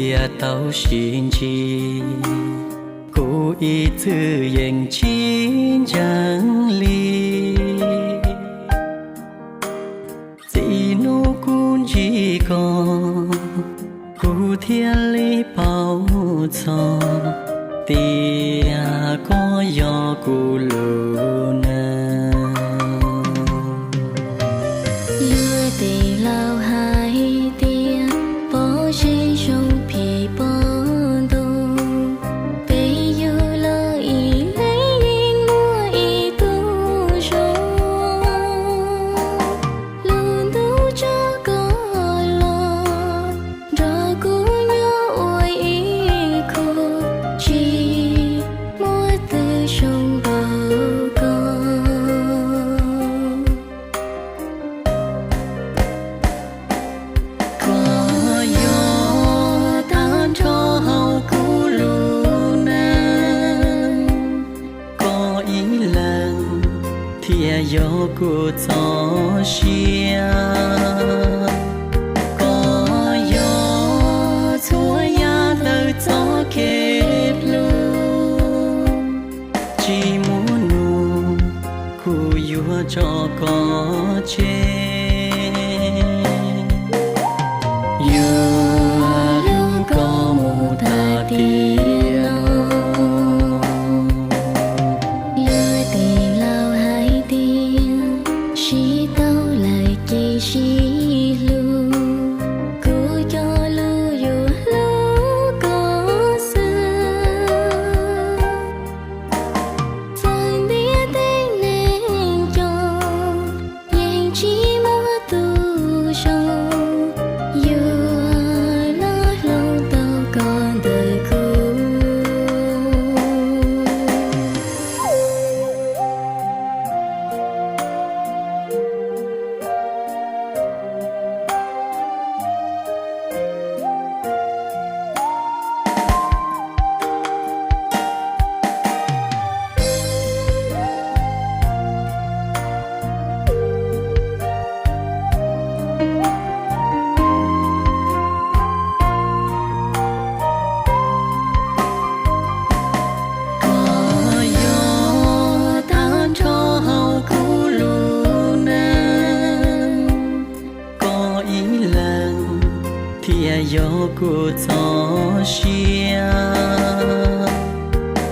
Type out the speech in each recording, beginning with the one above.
Tias tau sib ntsib, kuv ib txwm yeej tsis ntseeg li. Txij hnub kuv ntsib koj, kuv thiaj li paub txog tias koj yog kuv lub neej. Luag tej laus hais tias pob zeb zoo phim pom ntuj, peb yug los ib leeg yeej muaj ib tug zoo. Lub ntuj tso koj los nrog kuv nyob ua ib khub, tsis muaj twg zoo npaum koj. Koj yog tag nrho hauv kuv lub neej, koj ib leeg thiaj yog kuv txoj sia. Koj yog txhua yam ntawm txoj kev hlub, tsis muaj nub kuv yuav tso koj tseg. Yuav hlub koj mus tag tiam no. Luag tej laus hais tias sib tau lawm ces sib hlub, kuv cog lus yuav hlub koj xwb. Txawm ntiaj teb neeg coob, yeej tsis muaj tus zoo yuav los hloov tau koj ntawm kuv. Koj yog tag nrho hauv kuv lub neej, koj ib leeg thiaj yog kuv txoj sia.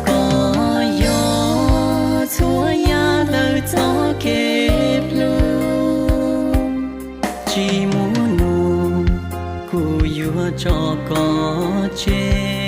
Koj yog txhua yam ntawm txoj kev hlub, tsis muaj nub kuv yuav tso koj tseg.